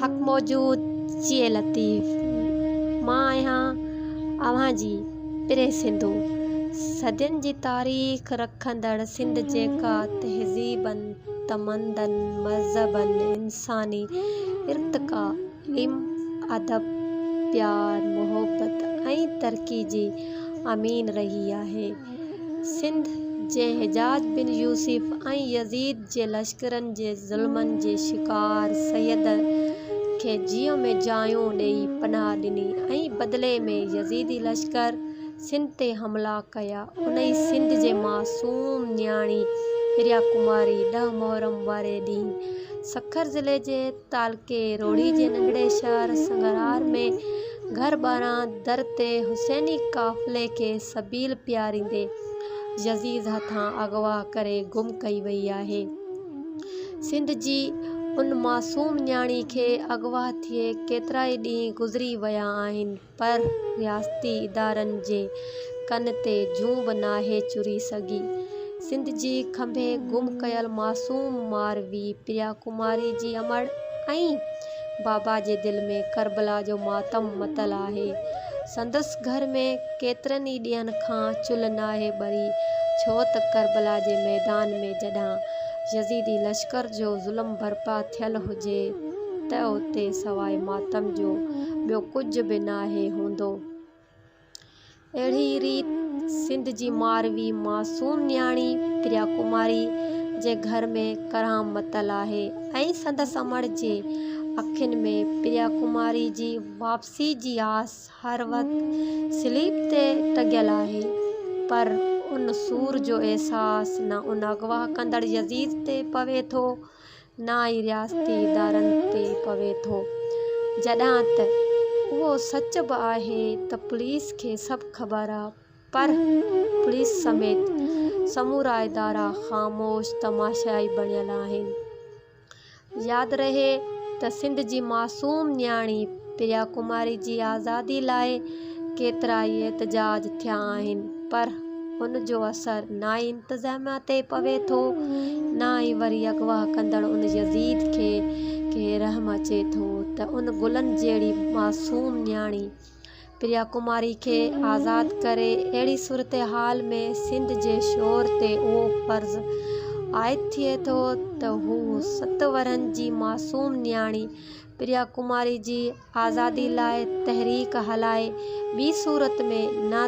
حق موجود جيئي لطيف مان آهيان اوهان جي پرين سنڌو صدين جي تاريخ رکندڙ سنڌ جيڪا تهذيبن تمدن مذهبن انساني ارتقا علم ادب پيار محبت ۽ ترقي جي امين رهي آهي سنڌ جنهن حجاج بن يوسف ۽ يزيد جي لشڪرن جي ظلمن جي شڪار سيد کي جيء ۾ جايون ڏيئي پناهه ڏني ۽ بدلي ۾ يزيدي لشڪر سنڌ تي حملا ڪيا، انهي سنڌ جي معصوم نياڻي پريا ڪماري ڏهه محرم واري ڏينهن سکر ضلعي جي تعلقي روهڙي جي ننڍڙي شهر سنگرار ۾ گهر ٻاهران در تي حسيني قافلي کي سبيل پياريندي يزيد هٿان اغوا ڪري گم ڪئي وئي آهي. سنڌ جي ان معصوم نياڻي کي اغوا ٿئي ڪيترائي ڏينهن گذري ويا آهن. پر رياستي ادارن جي ڪن تي جون به ناهي چري سگهي. سنڌ جي کنڀي گم ڪيل معصوم ماروي پريا ڪماري جي امڙ ۽ بابا جي دل ۾ ڪربلا جو ماتم متل آهي. سندس گهر ۾ ڪيترن ئي ڏينهن کان چلهه ناهي ٻري ڇو ته ڪربلا جي ميدان ۾ جڏهن يزيدي لشڪر جو ظلم برپا ٿيل هجي ته اتي سواء ماتم جو ٻيو ڪجهه به ناهي هوندو. اهڙي ريت سنڌ جي ماروي معصوم نياڻي پريا ڪماري جي گهر ۾ ڪرهام متل آهي ۽ سندس امڙ جي اکين ۾ پريا ڪماري جي واپسي جي آس هر وقت سليب تي ٽنگيل آهي پر ان سور جو احساس نه ان اغوا ڪندڙ يزيد تي پوي ٿو نه ئي رياستي ادارن تي پوي ٿو جڏهن ته اهو سچ به آهي ته پوليس کي سڀ خبر آ پر پوليس سميت سمورا ادارا خاموش تماشائي بڻيل آهن. ياد رهي ته سنڌ جي معصوم نياڻي پريا ڪماري جي آزادي لاء ڪيترائي احتجاج ٿيا آهن پر ان جو اثر نه ئي انتظاميا تي پوي ٿو نه ئي وري اغوا ڪندڙ ان يزيد کي ڪي رحم اچي ٿو ته ان گلن جهڙي معصوم نياڻي پريا ڪماري کي آزاد ڪري اهڙي صورتحال ۾ سنڌ جي شعور تي اهو فرض عائد ٿئي ٿو ته هو ست ورهين جي معصوم نياڻي پريا ڪماري جي آزادي لاء تحريڪ هلائي ٻي صورت ۾ نه.